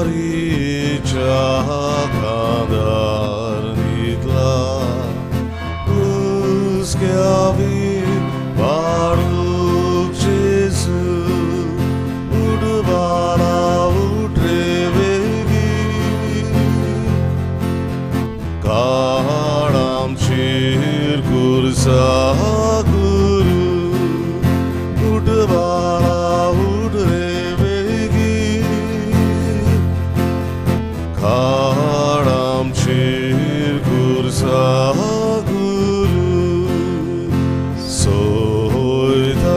मारीच्या खांदार न्हिदला उसक्यावीर बाळूक जेजू उडवाला उठ रे वेगी काड आमचेर खुर्सा गुरू उडवाला उठ रे वेगी काड आमचेर खुर्सा गुरू सोयताना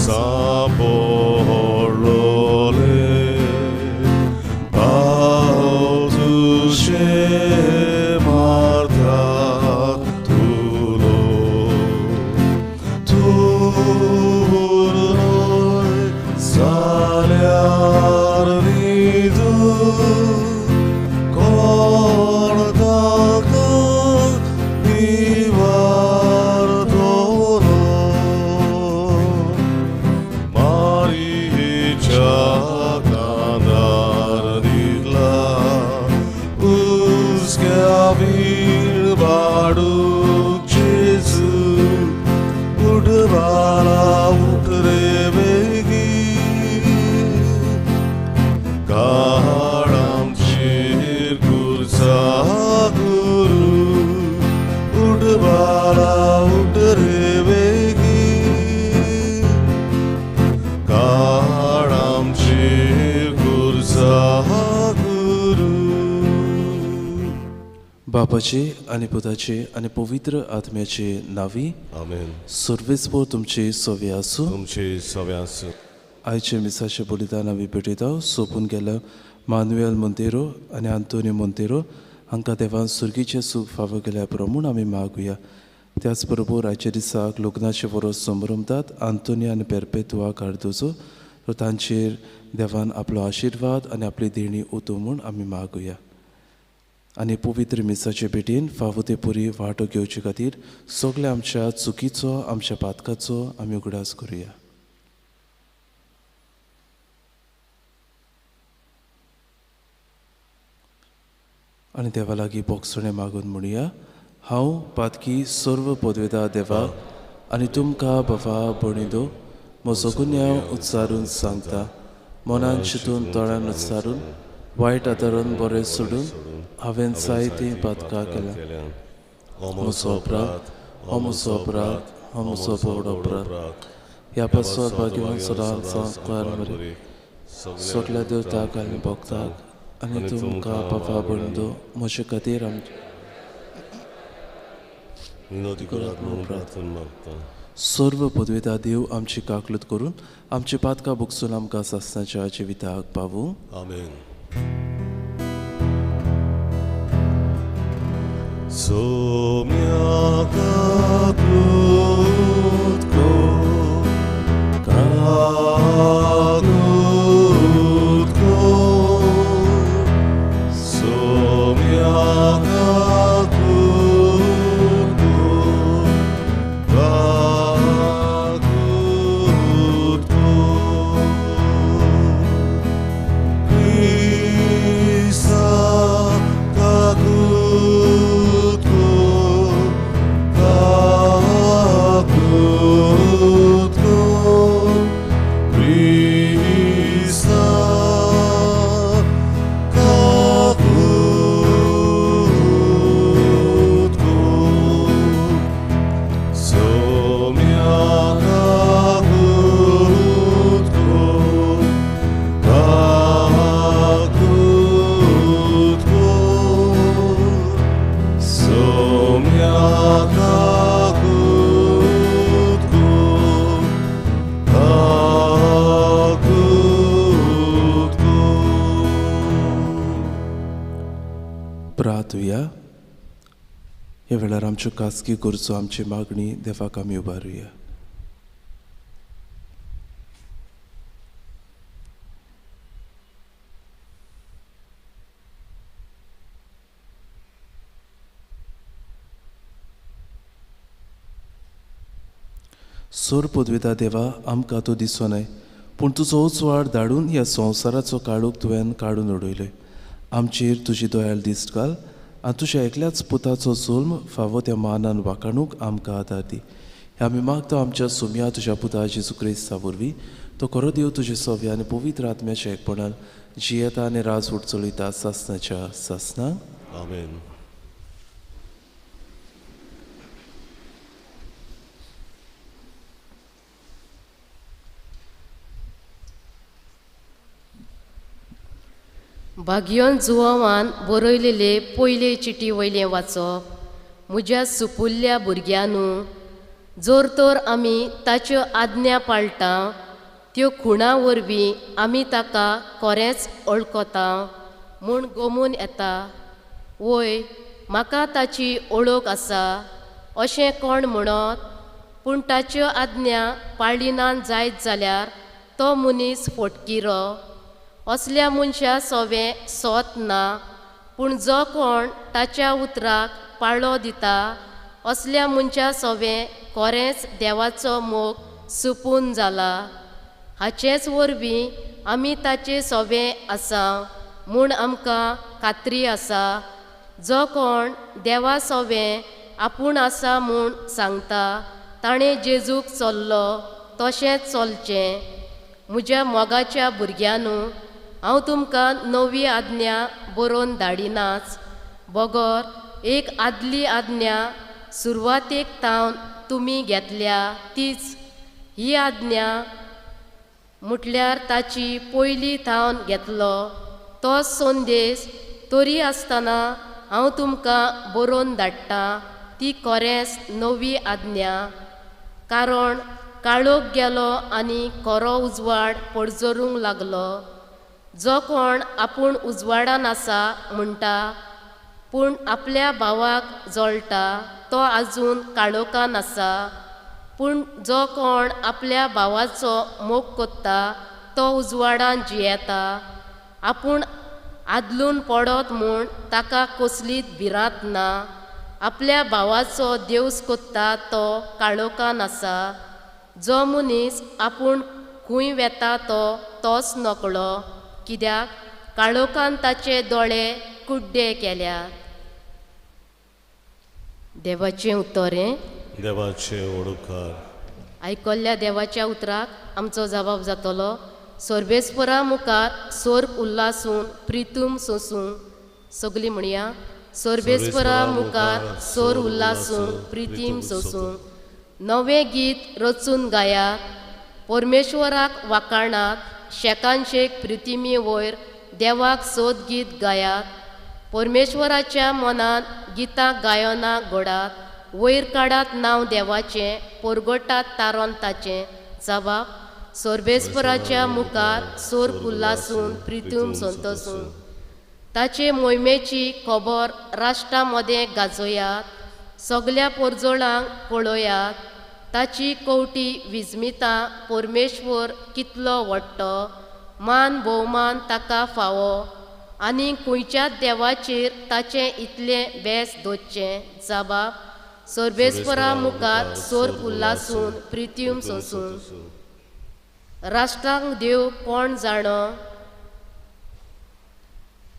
सांपडलोले पावसुशे मारता तुलो तुलोय जाल्यार न्हिदू कोण ताका निवारतलो मारीच्या खांदार न्हिदला उसक्यावीर बाडूक जेजू उठ बाळा उठ रे वेगी काड आमचेर खुर्सा गुरू उठ बाळा उठ रे वेगी काड आमचेर खुर्सा गुरू. बापाचे आनी पुताचे आनी पवित्र आत्म्याचे नांवी आमेन. सर्वेस्पोर तुमचे सवे आसूं. तुमचे सवे आसूं. आयचे मिसाचे बलिदान आमी भेटयता. सोंपून गेल्या मानुएल मोंतेरो आनी आंतोनी मोंतेरो हांकां देवान सुर्गीचें सूख फावो केल्या पुरो म्हूण आमी मागुया. त्याच बरोबर आयच्या दिसाक लग्नाचें वरोस संभ्रमतात आंतोनी आनी पेरपेतुआ कार्दोजो तर तांचेर देवान आपलो आशिर्वाद आनी आपली देणी ओतूं म्हूण आमी मागुया. आनी पवित्र मिसाचे भेटेन फावो ते पुरी वांटो घेवचे खातीर सगल्या आमच्या चुकीचो आमच्या पातकाचो आमी उगडास करुया. आनी देवा लागीं बोगसणें मागून म्हणुया. हांव पातकी सर्व पदवेदा देवाक आनी तुमकां बाबा भणिदो म्हजो गुन्यांव उच्चारून सांगता. मनान चिंतून तोंडान उच्चारून वायट आदारून बरें सोडून हांवें जायतीं पातकां केल्यां. म्हजो अपराध, हो म्हजो अपराध, हो म्हजो व्हड अपराध. ह्या पासत भाग्यवान सदांच मरे सगल्या देवताक आनी भक्ताक आनी तुमकां बाबा भणिदो म्हजे खातीर आमचे विनोदी करात म्हणून प्रार्थना मागता. सर्व पदवेता देव आमची काकलूत करून आमची पातकां भोगसून आमकां सासणाच्या जिविताक पावूं. आमेन. सोम्या काकूत को काकूत को सोम्या काकूत को काकूत को क्रिस्ता काकूत को काकूत को क्रिस्ता काकूत को सोम्या काकूत को काकूत को सोम्या काकूत को काकूत को. प्रार्थुया. ह्या वेळार आमच्यो खासगी गरजो आमची मागणी देवाक आमी उबारुया. सोर पदवेता देवा आमकां तूं दिसोनाय पूण तुजो उजवाड धाडून ह्या संवसाराचो काळोख तुवें काडून उडयलो. आमचेर तुजी दयाळ दिश्ट घाल आनी तुज्या एकल्याच पुताचो जुल्म फावो त्या मानान वाखाणूक आमकां आदार दी. हे आमी मागता आमच्या सुमया तुज्या पुता जेजू क्रिस्ता वरवीं. तो खरो देव तुजे सव्या आनी पवित्र आत्म्याच्या एकपणान जियेता आनी राजवट चलयता सासनाच्या सासना. आमेन. भाग्योन जुवान बरयलेले पयले चिटी वयलें वाचप. म्हज्या सुपुल्ल्या भुरग्यांनू, जर तर आमी ताच्यो आज्ञा पाळटा त्यो खुणा वरवीं आमी ताका कोरेंच वळखता म्हूण गमून येता. वय म्हाका ताची ओळख आसा अशें कोण म्हणत, पूण ताच्यो आज्ञा पाळिनान जायत जाल्यार तो मनीस फटकिरो. असल्या मनशा सोवें सोत ना, पूण जो कोण ताच्या उतराक पाळो दिता असल्या मनशा सोवें कोरेंच देवाचो मोग सुपून जाला. हाचेच वरवीं आमी ताचे सोवें आसा म्हूण आमकां खात्री आसा. जो कोण देवा सोवें आपूण आसा म्हूण सांगता ताणें जेजूक चल्लो तशेंच चलचें. म्हज्या मोगाच्या भुरग्यांनू, हांव तुमकां नवी आज्ञा बरोवन धाडिनाच, बगर एक आदली आज्ञा सुरवातेक तावन तुमी घेतल्या तीच. ही आज्ञा म्हटल्यार ताची पयली थावन घेतलो तो संदेश. तरी आसतना हांव तुमकां बरोवन धाडटा ती खरेंच नवी आज्ञा, कारण काळोख गेलो आनी खरो उजवाड पडजरूंक लागलो. जो कोण आपूण उजवाडान आसा म्हणटा पूण आपल्या भावाक जळटा तो आजून काळोखान आसा. पूण जो कोण आपल्या भावाचो मोग कोत्ता तो उजवाडान जियेता. आपूण आदलून पडत म्हूण ताका कसलीच भिरांत ना. आपल्या भावाचो देवस कोत्ता तो काळोखान आसा. जो मनीस आपूण खंय वेता तो तोच नकळो, कित्याक काळोखान ताचे दोळे कुड्डे केल्यात. देवाचें उतर हें. देवाचे ओडकार. आयकल्ल्या देवाच्या उतराक आमचो जबाब जातलो. सर्वेस्परा मुखार सोर्प उल्हासून प्रितूम सोसूं. सगळीं म्हणया, सर्वेस्परा मुखार सोर उल्हासून प्रितीम सोसूं. नवें गीत रचून गायात, परमेश्वराक वाखाणात, शेकानशेक प्रितिमी वयर देवाक सोद गीत गायात. परमेश्वराच्या मनांत गितां गायनां घडात, वयर काडात नांव देवाचें, परगटात तारोन ताचें. जबाब सर्वेस्पराच्या मुखार सोर उल्हासून प्रितूम संतोसून. ताचे मोहिमेची खबर राष्ट्रा मदें गाजोयात, सगल्या पोरजोळांक पळोयात. ताची कवटी विजमिता परमेश्वर कितलो व्हडटो, मान भोवमान ताका फावो आनी खंयच्याच देवाचेर ताचें इतलें बेस दवरचें. जबाब सर्वेस्परा मुखार सोर उल्हासून प्रित्यूम सोसून. राष्ट्रांक देव कोण जाणो,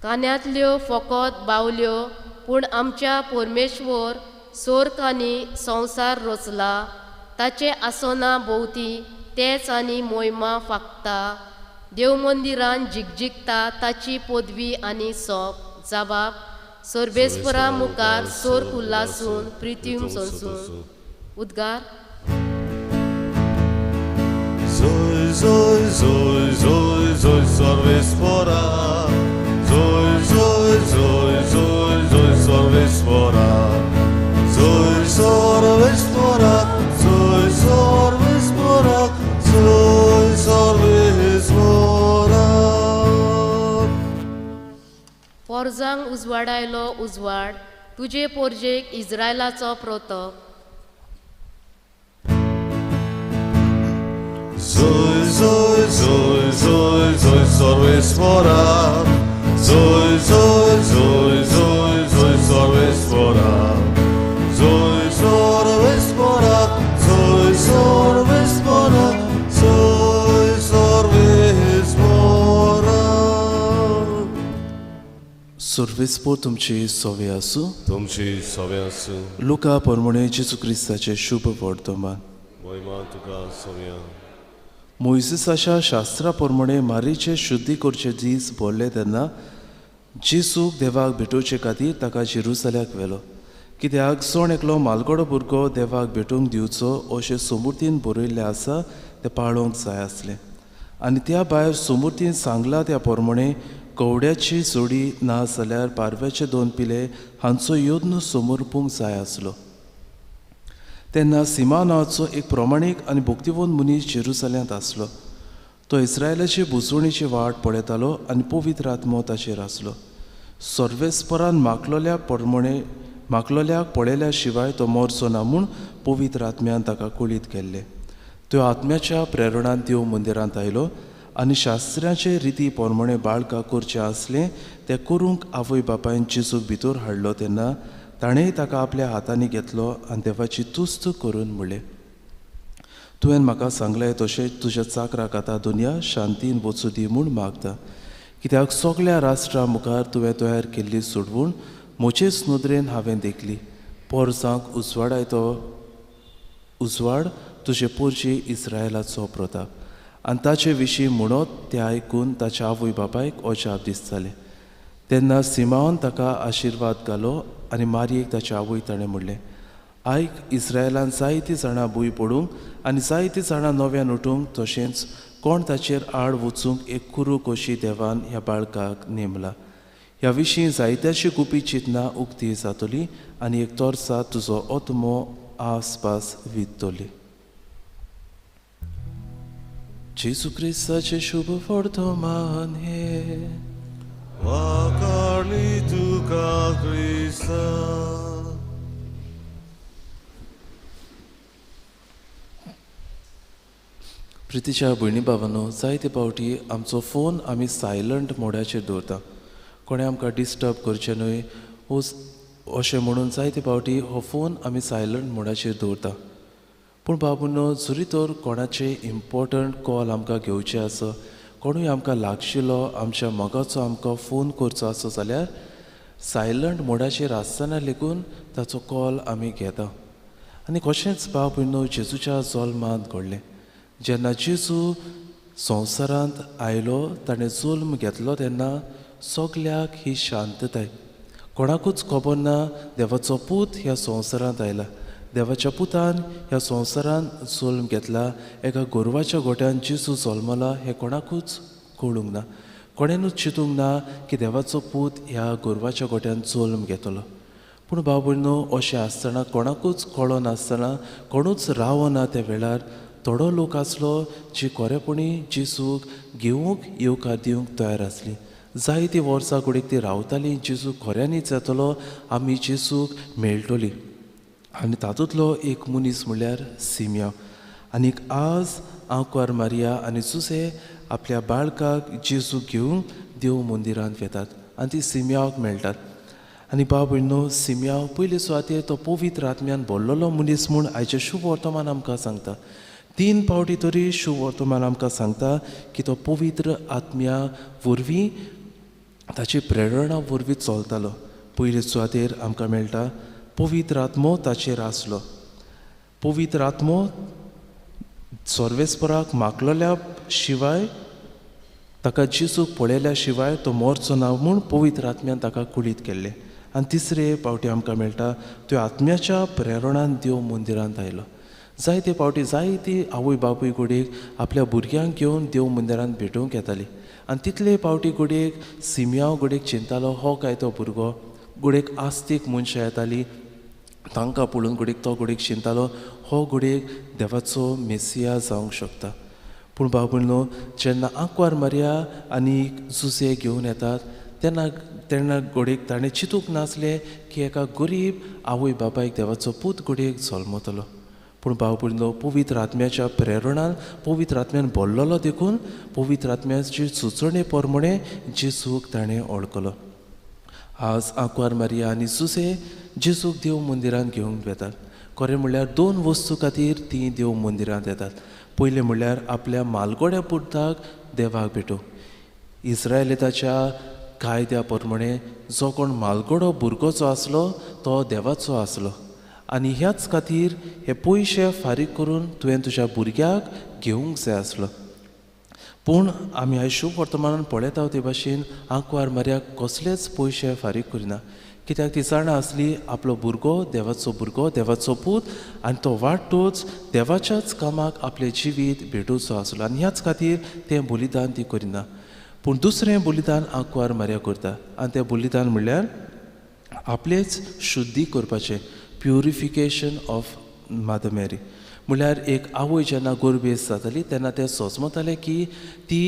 कान्यांतल्यो फकत बावल्यो, पूण आमच्या परमेश्वर सोरकांनी संवसार रचला. ताचें आसना भोंवती तेच आनी मोहिमा फांकता. देव मंदिरान जिगजिगता ताची पदवी आनी सोप. जबाब सर्वेस्परा मुखार सोर उल्हासून प्रित्यूम सोसून. उद्गार. Zoi, zoi, zoi, zoi, zoi, सर्वेस्परा. Zoi, zoi, zoi, zoi, zoi, सर्वेस्परा. Zoi, सर्वेस्परा, zoi, सर्वेस्परा, zoi, सर्वेस्परा. पोरजांक उजवाडायलो उजवाड, तुजे पोरजेक इस्रायलाचो प्रोतप. Zoi, zoi, zoi, zoi, zoi, सर्वेस्परा. Zoi, zoi, zoi, zoi, zoi, सर्वेस्परा. Zoi, सर्वेस्परा, zoi, सर्वेस्परा, zoi, सर्वेस्परा. सर्वेस्पोर तुमची सोवे आसूं. तुमची सोवे आसूं. लुका परमणे जेजू क्रिस्ताचें शुभ वर्तमान. महिमा तुका सोव्या. मोयजेसाच्या शास्त्रा प्रमाणे मारीचे शुद्धी करचे दीस भरले तेन्ना जेजूक देवाक भेटोवचे खातीर ताका जेरुसल्याक व्हेलो. कित्याक जण एकलो मालगडो भुरगो देवाक भेटोवंक दिवचो अशें सोमुर्तीन बरयल्लें आसा तें पाळोवंक जाय आसलें. आनी त्या भायर सोमुर्तीन सांगलां त्या प्रमाणे कवड्याची जोडी ना जाल्यार पारव्याचे दोन पिले हांचो यत्न समर्पूंक जाय आसलो. तेन्ना सिमा नांवाचो एक प्रमाणीक आनी भक्तिवंत मनीस जेरुसल्यांत आसलो. तो इस्रायलाची बुजवणीची वाट पळयतालो आनी पवित्र आत्मो ताचेर आसलो. सर्वेस्परान मागलोल्या प्रमाणे मागलोल्याक पळयल्या शिवाय तो मरचो ना म्हूण पवित्र आत्म्यान ताका कुळीत केल्लें. त्यो आत्म्याच्या प्रेरणान देव मंदिरांत आयलो आनी शास्त्र्याचे रिती प्रमाणे बाळका करचें आसलें तें करूंक आवय बापायन जेजूक भितर हाडलो. तेन्ना ताणें ताका आपल्या हातांनी घेतलो आनी देवाची तुस्त करून म्हणलें, तुवें म्हाका सांगलें तशें तुज्या चाकराक आतां दुनिया शांतीन वचूं दी म्हूण मागता. कित्याक सगल्या राष्ट्रा मुखार तुवें तयार केल्ली सोडवून म्हजेच नदरेन हांवें देखली. पोरसांक उजवाडायतो उजवाड तुजे पोरजी इस्रायलाचो प्रताप. आनी ताचे विशीं म्हणत तें आयकून ताच्या आवय बापायक अजाप दिसतालें. तेन्ना सिमावन ताका आशिर्वाद घालो आनी मारयेक ताच्या आवय ताणें म्हणलें, आयक, इस्रायलान जायतीं जाणां भूंय पडूंक आनी जायतीं जाणां नव्यान उठूंक तशेंच कोण ताचेर आड वचूंक एक कुरू कशी देवान ह्या बाळकाक नेमला. ह्या विशीं जायत्याची गुपी चिंतना उक्ती जातली आनी एक तोर्सा तुजो आत्मो आसपास वित्तली. जेजू क्रिस्ताचें शुभ वर्तमान हें. वाखाणी तुका क्रिस्ता. प्रितीच्या भयणी भावांनो, जायते फावटी आमचो फोन आमी सायलंट मोडाचेर दवरता. कोणें आमकां डिस्टर्ब करचें न्हय अशें म्हणून जायते फावटी हो फोन आमी सायलंट मोडाचेर दवरता. पूण बाबूनो, जरी तर कोणाचे इम्पोर्टंट कॉल आमकां घेवचे आसा, कोणूय आमकां लागशिल्लो आमच्या मोगाचो आमकां फोन करचो आसा जाल्यार सायलंट मोडाचेर आसतना लेगून ताचो कॉल आमी घेता. आनी कशेंच बाबूनो जेजूच्या जल्मांत घडलें. जेन्ना जेजू संवसारांत आयलो, ताणें जल्म घेतलो तेन्ना सगल्याक ही शांतताय. कोणाकूच खबर ना देवाचो पूत ह्या संवसारांत आयला. देवाच्या पुतान ह्या संवसारांत जल्म घेतला. एका गोरवाच्या गोट्यान जेजू जल्मला हें कोणाकूच कळूंक ना. कोणेनूच चिंतूंक ना की देवाचो पूत ह्या गोरवाच्या गोट्यान जल्म घेतलो. पूण बाबूनो, अशें आसतना कोणाकूच कळनासतना कोणूच रावना त्या वेळार थोडो लोक आसलो जी खरेपणी जेजूक घेवंक येवकार दिवंक तयार आसली. जायतीं वर्सां कुडीक ती रावताली, जेजू खऱ्यांनीच येतलो, आमी जेजूक मेळटली. आनी तातूंतलो एक मनीस म्हणल्यार सिमियांव. आनीक आज आंकवार मारिया आनी जुसे आपल्या बाळकाक जेजूक घेवन देव मंदिरांत वेतात आनी ती सिमियांवाक मेळटात. आनी बाबूनो, सिमियांव पयले सुवातेर तो पवित्र आत्म्यान भरलेलो मनीस म्हूण आयचें शुभ वर्तमान आमकां सांगता. 3 फावटी तरी शुभ वर्तमान आमकां सांगता की तो पवित्र आत्म्या वरवीं ताची प्रेरणा वरवीं चलतालो. पयले सुवातेर आमकां मेळटा पवित्र आत्मो ताचेर आसलो. पवित्र आत्मो सर्वेस्पराक मागलोल्या शिवाय ताका जेजूक पळयल्या शिवाय तो मरचो ना म्हूण पवित्र आत्म्यान ताका कुळीत केल्लें. आनी तिसरे फावटी आमकां मेळटा त्यो आत्म्याच्या प्रेरणान देव मंदिरांत आयलो. जायते फावटी जायती आवय बापूय घडयेक आपल्या भुरग्यांक घेवन देव मंदिरांत भेटोवंक येताली. आनी तितले फावटी घडयेक सिमियांव घडयेक चिंतालो हो काय तो भुरगो. घडयेक आस्तीक मनशां येताली तांकां पळोवन घडयेक तो घडयेक चिंतालो हो घडयेक देवाचो मेसिया जावंक शकता. पूण बाबूनो, जेन्ना आंकवार मारिया आनी जुजे घेवन येतात तेन्ना तेन्ना घडयेक ताणें चिंतूंक नासलें की एका गरीब आवय बापायक देवाचो पूत घडयेक जल्मतलो. पूण बाबूनो, पवित्र आत्म्याच्या प्रेरणान पवित्र आत्म्यान भरलेलो देखून पवित्र आत्म्याची सुचोवणे प्रमाणे जेजूक ताणें वळखलो. आज आंकवार मारिया आनी जुजे जेजूक देव मंदिरांत घेवंक वेतात. खरें म्हणल्यार 2 वस्तू खातीर तीं देव मंदिरांत येतात. पयलें म्हणल्यार आपल्या मालगोड्या पुताक देवाक भेटोवंक. इस्रायलिताच्या कायद्या प्रमाणे जो कोण मालगडो भुरगो जो आसलो तो देवाचो आसलो आनी ह्याच खातीर हे पयशे फारीक करून तुवें तुज्या भुरग्याक घेवंक जाय आसलो. पूण आमी आयज शुभ वर्तमानान पळयता ते भाशेन आंकवार मार्याक कसलेच पयशे फारीक करिना, कित्याक ती जाणा आसली आपलो भुरगो देवाचो भुरगो, देवाचो पूत आनी तो वाडटूच देवाच्याच कामाक आपलें जिवीत भेटोवचो आसलो आनी ह्याच खातीर तें बलिदान ती करिना. पूण दुसरें बलिदान आंकवार मार्या करता आनी तें बलिदान म्हणल्यार आपलेच शुद्धी करपाचें, प्युरिफिकेशन ऑफ मादर मॅरी. म्हणल्यार एक आवय जेन्ना गोरबेज जाताली तेन्ना तें सोजमतालें की ती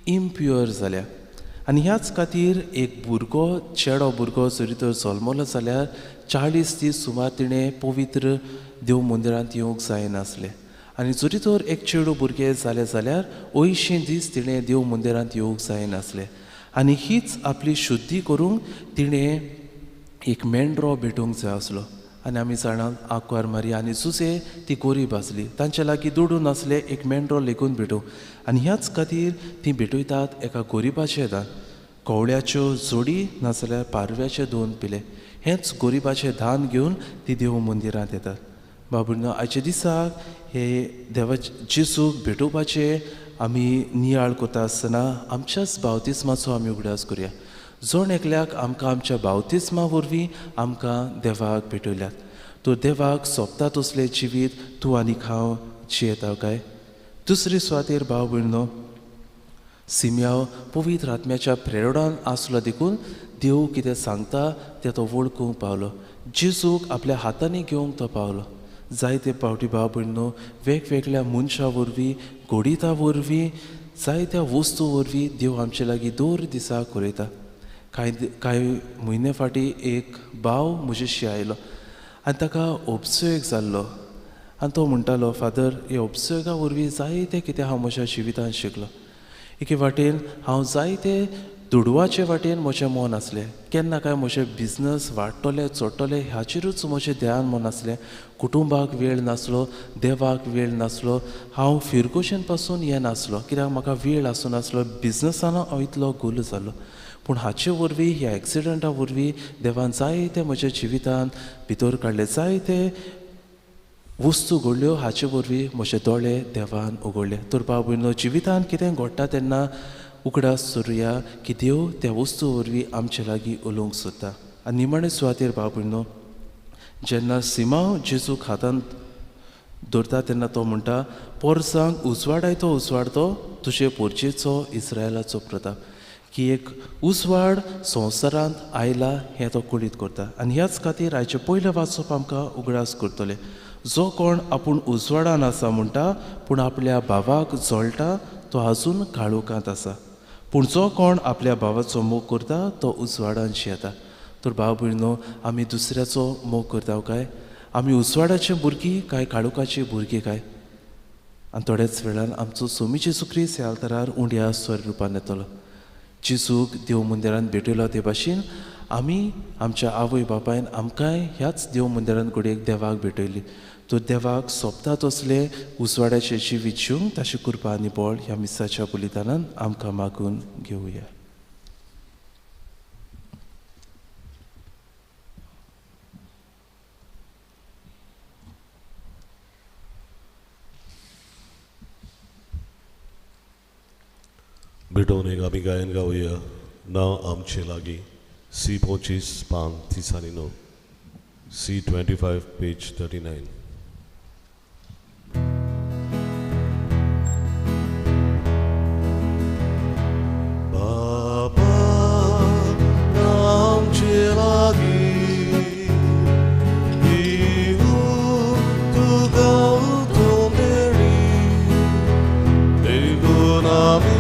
इम्प्युअर जाल्या आनी ह्याच खातीर एक भुरगो, चेडो भुरगो जरी तर जल्मलो जाल्यार 40 दीस सुमार तिणें पवित्र देव मंदिरांत येवंक जायनासलें आनी जरी तर एक चेडो भुरगें जालें जाल्यार 80 दीस तिणें देव मंदिरांत येवंक जायनासलें आनी हीच आपली शुद्धी करूंक तिणें एक मेंढरो भेटूंक जाय आसलो. आनी आमी जाणां आंकवार मारिया आनी जुजे ती गरीब आसली, तांचे लागीं दुडू नासले एक मेंढरो लेगून भेटूंक आनी ह्याच खातीर ती भेटयतात एका गरिबाचें दान, कोवळ्याच्यो जोडी नाजाल्यार पारव्याचे 2 पिले. हेंच गरिबाचें दान घेवन ती देव मंदिरांत येतात. बाबुनो, आयच्या दिसाक हे देवा जेजूक भेटोवपाचें आमी नियाळ करता आसतना आमच्याच बावतिस्माचो आमी उगडास करुया. जण एकल्याक आमकां आमच्या बावतिस्मा वरवीं आमकां देवाक भेटयल्यात. तूं देवाक सोंपता तसलें जिवीत तूं आनी हांव जियेता काय? दुसरी सुवातेर भाव भयणो, सिमयाव पवित्र आत्म्याच्या प्रेरणान आसलो देखून देव कितें सांगता तें तो वळखूंक पावलो, जेजूक आपल्या हातांनी घेवंक तो पावलो. जायते पावटी भाव भयणो वेगवेगळ्या मनशां वरवीं, घडिता वरवीं, जायत्या वस्तू वरवीं देव आमचे लागीं दर दिसा उलयता. कांय म्हयने फाटीं एक भाव म्हजेशी आयलो आनी ताका उपसयोग जाल्लो आनी तो म्हणटालो, फादर, ह्या उपसयोगा वरवीं जायतें कितें हांव म्हज्या जिवितांत शिकलो. एके वाटेन हांव जायते दुडवाचे वाटेन म्हजें मन आसलें, केन्ना काय म्हजें बिजनस वाडटलें चडटलें हाचेरूच म्हजें ध्यान मन आसलें. कुटुंबाक वेळ नासलो, देवाक वेळ नासलो, हांव फिरगोशेन पासून येनासलो कित्याक म्हाका वेळ आसनासलो, बिजनसान हांव इतलो गुल जालो. पूण हाचे वरवीं, ह्या एक्सिडंटा वरवीं देवान जायते म्हज्या जिवितान भितर काडले, जायते वस्तू घडल्यो, हाचे वरवीं म्हजे दोळे देवान उगडले. तर भाव भयणो, जिवितान कितें घडटा तेन्ना उगडास करुया की देव त्या वस्तू वरवीं आमचे लागीं उलोवंक सोदता. आनी निमाणे सुवातेर भाव भयणो, जेन्ना सिमांव जेजूक हातांत दवरता तेन्ना तो म्हणटा, पोरसांक उजवाडायतो उजवाडतो तुजे पोरचेचो इस्रायलाचो प्रताप, की एक उजवाड संवसारांत आयला हें तो कळीत करता. आनी ह्याच खातीर आयचें पयलें वाचप आमकां उगडास करतलें. जो कोण आपूण उजवाडान आसा म्हणटा पूण आपल्या भावाक जळटा तो आजून काळोखांत आसा, पूण जो कोण आपल्या भावाचो मोग करता तो उजवाडान जियेता. तर भाव भयणो, आमी दुसऱ्याचो मोग करता काय? आमी उजवाडाचे भुरगीं काय काळोखाची भुरगीं काय? आनी थोड्याच वेळान आमचो सोमी जेजू क्रिस्त ह्या आल्तारार उंड्या स्वरुपान येतलो. जेजूक देव मंदिरान भेटयलो ते भाशेन आमी आमच्या आवय बापायन आमकांय ह्याच देव मंदिरान घडयेक देवाक भेटयली. तर देवाक सोंपता तसलें उजवाडाचें जिवीत जिवंक ताची कृपा आनी बळ ह्या मिसाच्या बलिदानान आमकां मागून घेवया. भेटोवन एक आमी गायन गावया, ना आमचे लागीं, सी 25 पान 39, सी 25 पेज 39. बाबा आमचे लागीं, तुका मेळी, देखून आमी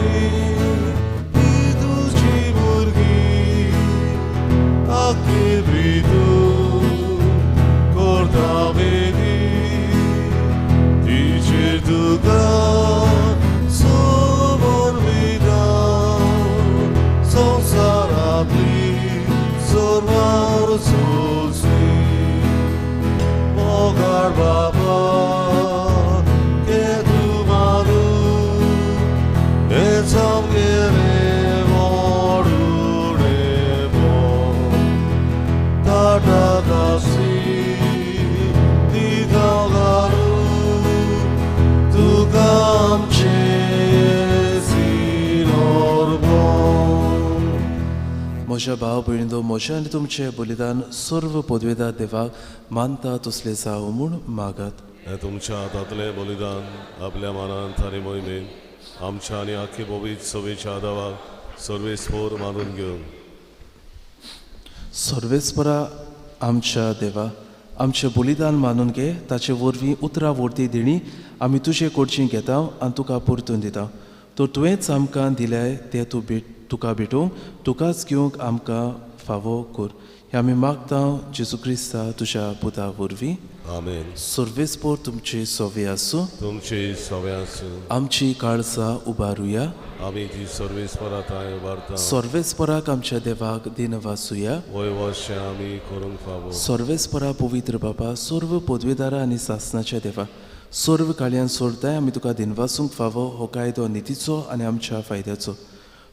Corta म्हज्या भाव भयणींनो, म्हजें आनी तुमचें बलिदान सर्व पदवेदार देवाक मानता तसलें जावं म्हूण मागात. हें तुमच्या हातांतलें बलिदान आपल्या मनांत आनी मोहिमेन आमच्या आनी आख्खी पवित्र सभेच्या देवाक सर्वेस्पोर मानून घेवन. सर्वेस्परा आमच्या देवा, आमचें बलिदान मानून घे, ताचे वरवीं उतरां वर्ती दिणी आमी तुजे कडची घेता आनी तुका परतून दिता. तर तुवेंच आमकां दिल्याय तें तूं भेट तुका भेटोवंक तुकाच घेवंक आमकां फावो कर. हें आमी मागता जेजू क्रिस्ता तुज्या पुता वरवीं. आमेन. सर्वेस्पोर तुमचे सवे आसूं. तुमचे सवे आसूं. आमची काळजां उबारुया. आमी ती सर्वेस्परा थांय उबारता. सर्वेस्पराक आमच्या देवाक दिनवासुया. वयवशें आमी करूंक फावो. सर्वेस्परा पवित्र बाबा, सर्व पदवेदारा आनी सासनाच्या देवा, सर्व काळयान सोडताय आमी तुका दिनवासूंक फावो. हो कायदो नितीचो आनी आमच्या फायद्याचो.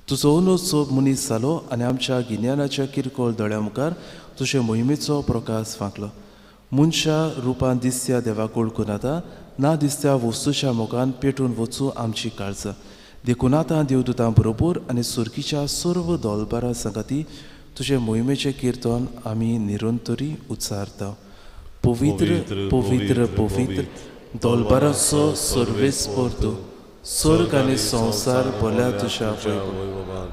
तुजो अनुज सोब मनीस जालो आनी आमच्या गिन्यानाच्या किरकोळ दोळ्या मुखार तुजे मोहिमेचो प्रकाश फांकलो. मनशा रुपान दिसत्या देवाक वळखून आतां ना दिसत्या वस्तूच्या मोगान पेटून वचूं आमची काळजां. देखून आतां देवदूतां बरोबर आनी सुर्गीच्या सर्व दोलबारा सांगाती तुजे मोहिमेचें किर्तन आमी निरंतरी उच्चारता. पवित्र पवित्र पवित्र दोलबाराचो सर्वेस्पोर तूं, स्वर्ग आनी संवसार भरल्या तुज्या वैभवान.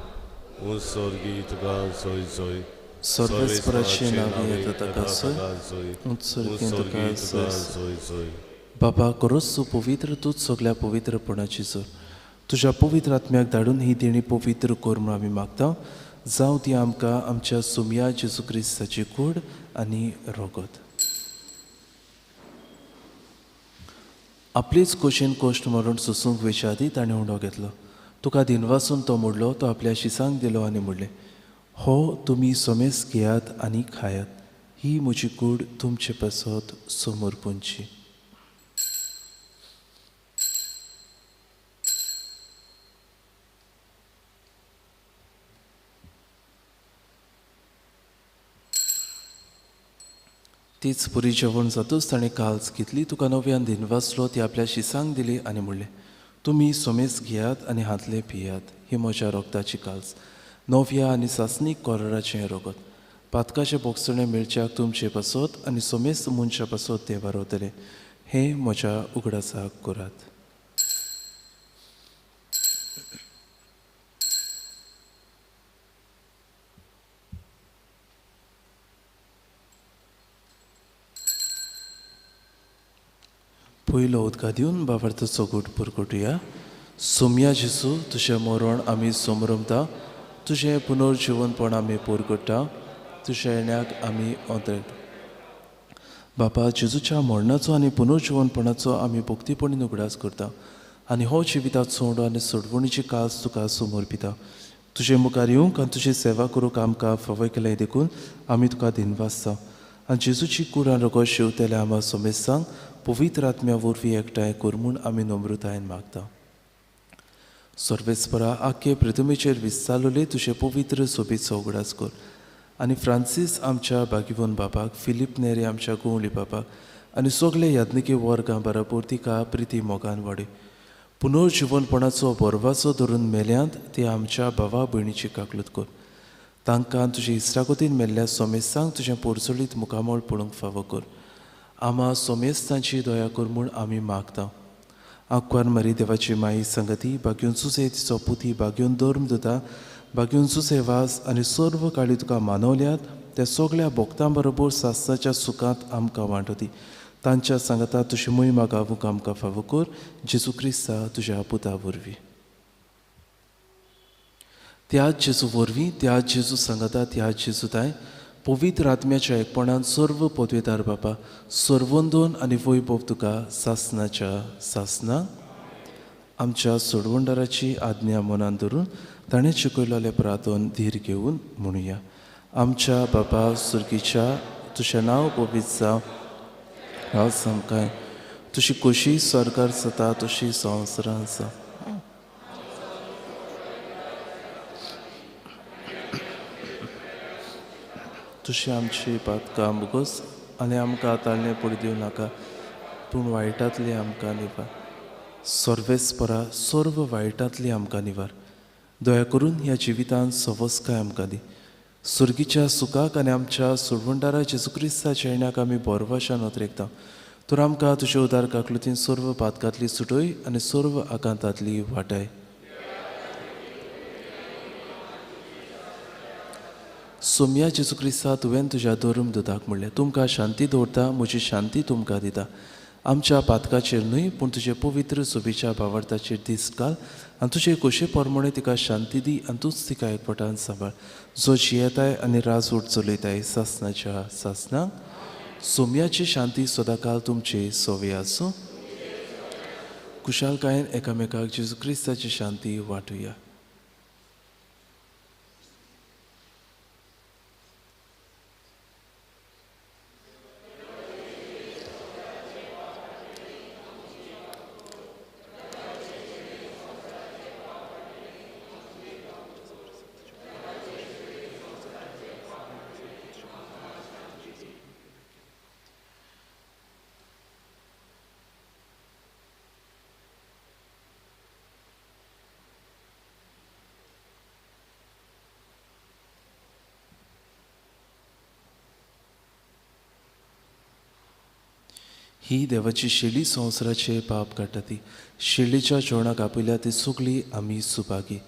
उत्सर्गी तुका जय जय. सर्वेस्पराचें नांव येता ताका जय. उत्सर्गी तुका जय जय. बाबा, खरोच तूं पवित्र, तूंच सगल्या पवित्रपणाची जोर. तुज्या पवित्र आत्म्याक धाडून ही देणी पवित्र कर म्हूण आमी मागता. जावं ती आमकां आमच्या सुमया जेजू क्रिस्ताची कूड आनी रगत. आपलीच कोशेन कोश्ट मरण सोसूंक वेच्या आदी ताणें उंडो घेतलो. तुका दिनवासून तो मोडलो, तो आपल्या शिसांक दिलो आनी म्हणलें, हो तुमी सोमेस घेयात आनी खायात, ही म्हजी कूड तुमचे पासत समर्पूंची. तीच पुरी जेवण जातूच ताणें काल्स घेतली, तुका नव्यान दिनवासलो, ती आपल्या शिसांक दिली आनी म्हणलें, तुमी सोमेस घेयात आनी हातले पियात, ही म्हज्या रोगताची काल्स, नव्या आनी सासणीक कोराराचें रगत. पातकाचें बोगसणें मेळच्याक तुमचे पासत आनी सोमेस मनशा पासत तें वारवतलें. हें म्हज्या उगडासाक करात. पयलो उदका दिवन बाबार्थाचो गोट पुरकोटुया. सोमया जेजू, तुजें मरण आमी समरमता, तुजें पुनर्जिवनपण आमी पुरकोट्टा, तुज्या येण्याक आमी ओंद्रेता. बापा, जेजूच्या मरणाचो आनी पुनर्जिवनपणाचो आमी भक्तीपणी उगडास करता आनी हो जिविताचो उंडो आनी सोडवणीची कास तुका समर्पिता. तुजे मुखार येवंक आनी तुजी सेवा करूंक आमकां फावो केलें देखून आमी तुका दिनवासता. आनी जेजूची कूड आनी रगत शेवतेल्या आमा सोमेस्तांक पवित्र आत्म्या वरवीं एकठांय कर म्हूण आमी नम्रतायेन मागता. सर्वेस्परा, आख्खे पृथ्वीचेर विस्तारलेले तुजे पवित्र सोबीचो उगडास कर आनी फ्रांसीस आमच्या बागीवन बाबाक, फिलीप नेरी आमच्या गोंवली बाबाक आनी सगळे याज्ञिकी वर्गां बराबर तिका प्रिती मोगान वाडय. पुनर्जिवनपणाचो बरवाचो धरून मेल्यांत ते आमच्या भावा भयणीची काकलूत कर. तांकां तुजे इश्टागतीन मेल्ल्या सोमेस्तांक तुजें पोरचोलीत मुखामळ पळोवंक फावो कर. आमा सोमेस्तांची दया कर म्हूण आमी मागता. आंकवार मारी देवाची माई संगती, बागयोन सुसे तिचो पुती, बागयोन धर्म दिता, बागयोन सुसे वास आनी सर्व काळी तुका मानवल्यात त्या सगळ्या भक्तां बरोबर सासणाच्या सुखांत आमकां वांटोती. तांच्या सांगाता तुजी मोहिमा गावूंक आमकां फावो कर. जेजू क्रिस्ता तुज्या पुता वरवीं. त्याच जेजू वरवीं, त्याच जेजू सांगाता, त्याच जेजू ताय पवित्र आत्म्याच्या एकपणान सर्व पदवेदार बापा, सर्वंदोन आनी वैभव तुका सासनाच्या सासना. आमच्या सोडवणदाराची आज्ञा मनान धरून ताणें शिकयलेलें प्रार्थन धीर घेवन म्हणुया. आमच्या बाबा सुर्गीच्या, तुजें नांव पवित्र जावं, राज सामकाय, तुजी खोशी स्वर्गार जाता तशी संवसारांत जावं. तुशी आमची पातकां मुगोस आनी आमकां ताळणें पडू दिवं नाका, पूण वायटांतली आमकां निवार. सर्वेस्परा, सर्व वायटांतली आमकां निवार. दया करून ह्या जिवितांत सवस्काय आमकां दी. सुर्गीच्या सुखाक आनी आमच्या सोडवणदारा जेजू क्रिस्ताच्या येण्याक आमी बोरवाशान नदरेकता. तर आमकां तुजे उदार काकलुतीन सर्व पातकांतली सुटय आनी सर्व आकांतांतली वाटाय. सोम्या जेजू क्रिस्ता, तुवें तुज्या धर्म दुताक म्हणलें, तुमकां शांती दवरता, म्हजी शांती तुमकां दिता. आमच्या पातकाचेर न्हय पूण तुजे पवित्र सोबीच्या भावार्थाचेर दीस घाल आनी तुजे खोशे प्रमाणे तिका शांती दी आनी तूंच तिका एकवटान सांबाळ, जो जियेताय आनी राजवट चलयताय सासनाच्या सासनाक. सोम्याची शांती सदांकाल तुमचे सोवे आसूं. कुशालकायेन एकामेकाक जेजू क्रिस्ताची शांती वांटुया. ही देवाची शेली संवसाराचे पाप काडटा ती शेलीच्या जेवणाक आपयल्या ती सगळी आमी सुभागी.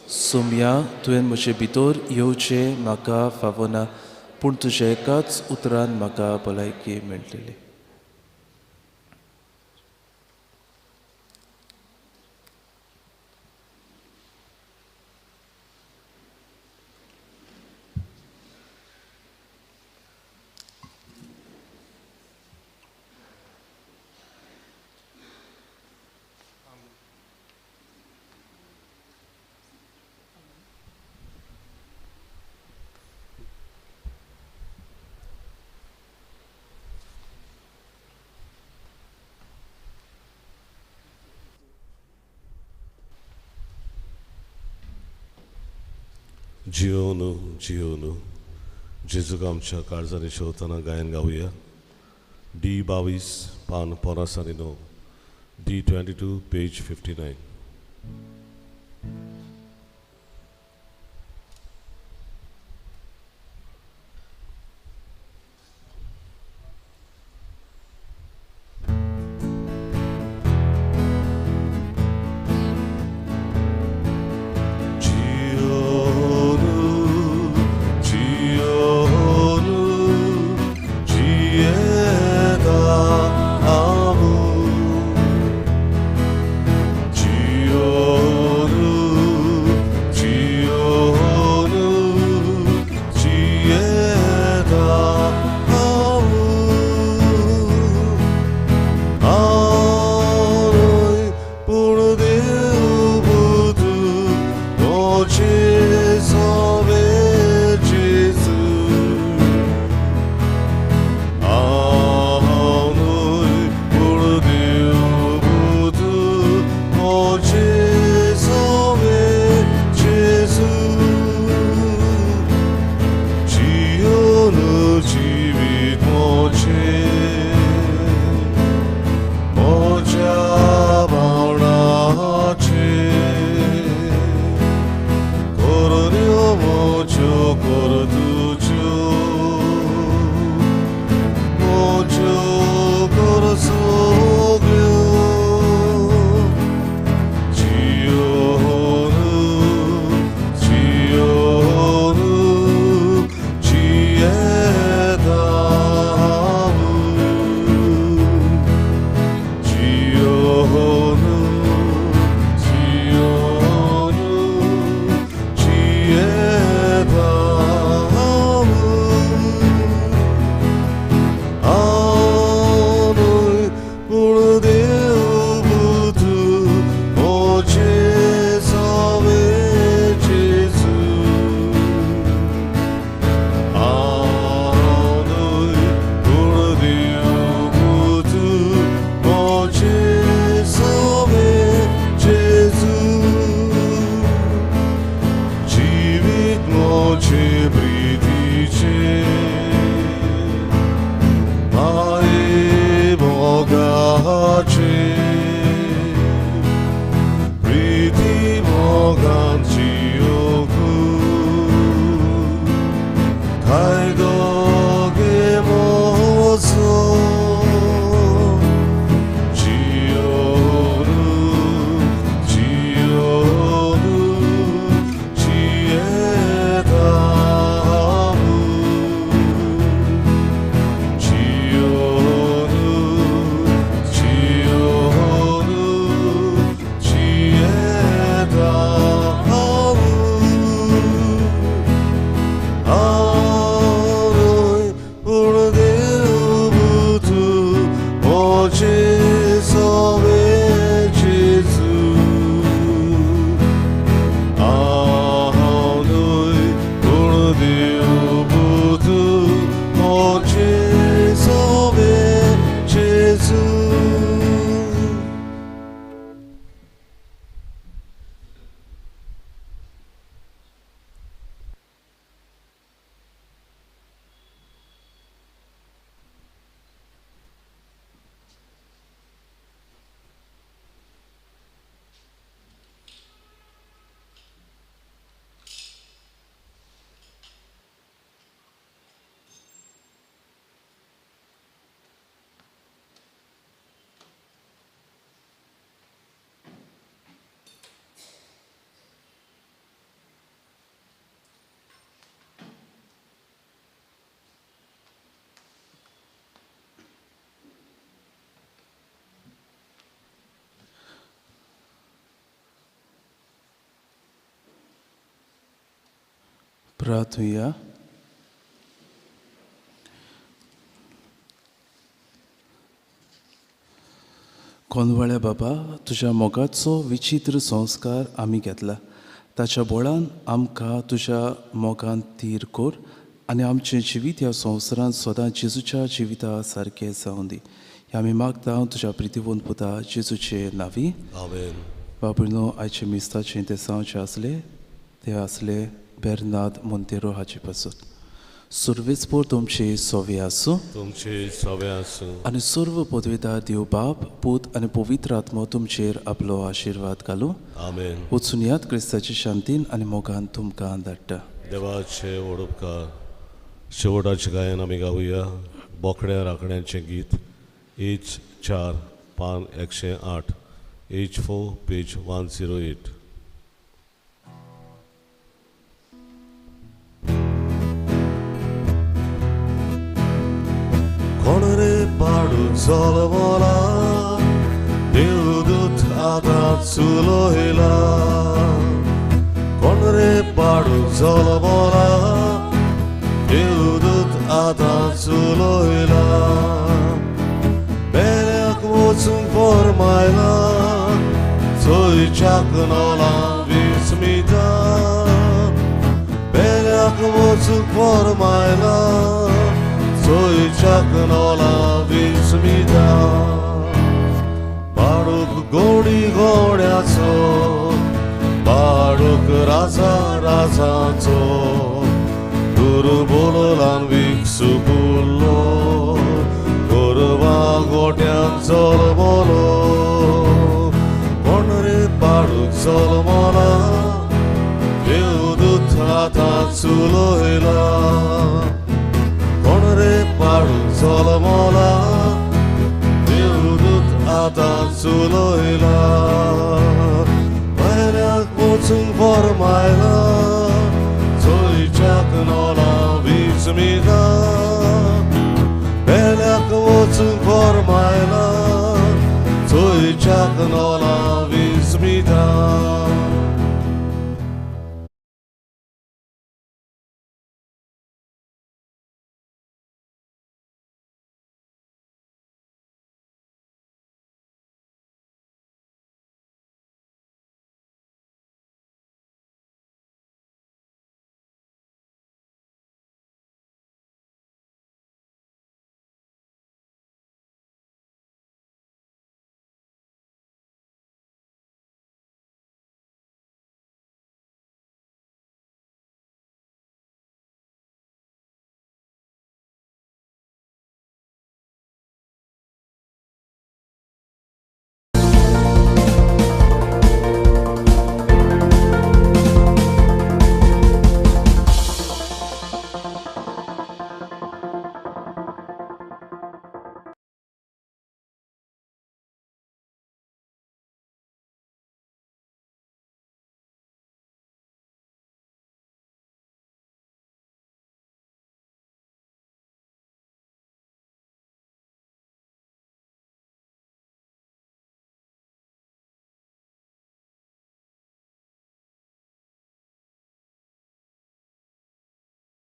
सोम्या, तुवें म्हजे भितर येवचें म्हाका फावना, पूण तुज्या एकाच उतरान म्हाका भलायकी मेळटली. जियोनु जियोनु जेजूक आमच्या काळजांनी शेवतना गायन गावया. डी 22 पान 59, डी 22 पेज 59. जियोनु प्रार्थुया. कोनवाळ्या बाबा, तुज्या मोगाचो विचित्र संस्कार आमी घेतला, ताच्या बोळान आमकां तुज्या मोगान थीर कर आनी आमचें जिवीत ह्या संवसारांत सदां जेजूच्या जिविता सारकें जावं दी. हें आमी मागता तुज्या प्रितीवंत पुता जेजूचे नांवी. आमेन. बाबुनो, आयचे मिस्ताचें तें सांगचें आसलें तें आसलें बेर्नाद मोंतेरो हाचे पासून. सुर्वेसपोर तुमचे सोवे आसूं, तुमचे सोवे आसूं. आनी सर्व पदवेदार देव बाप, पूत आनी पवित्र आत्मो तुमचेर आपलो आशिर्वाद घालूं. आमेन. वचून यात क्रिस्ताचे शांतीन आनी मोगान तुमकां धाडटा. देवाचे वडोपकार. शेवटाचें गायन आमी गावया बोकड्या राखण्यांचें गीत, एच 4 पान 108, एच 4 पेज 108. कोण रे पाडू जल्मला, देवदूत आतां चुलयला. कोण रे पाडू जल्मला, देवदूत आतां चुलयला. बेल्याक वचूंक फॉर्मायला, चोयच्याक नोला विस्मिता. बेल्याक वचूंक फॉर्मायला, चोयच्याक नोला विस्मिता. बाडूक गोडी गोड्याचो, बाडूक राजा राजाचो, दुर्बोलान विकसू पुरलो, गोरवां गोट्यान जल्मलो. कोण रे बाडूक जल्मला, देवदूत आतां चुलयला. कोण रे पाडूक जल्मला, देवदूत आतां चुलयला. भायल्याक वचूंक फॉर्मायला, चोयच्याक नोला विस्मिता. बेल्याक वचूंक फॉर्मायला, चोयच्याक नोला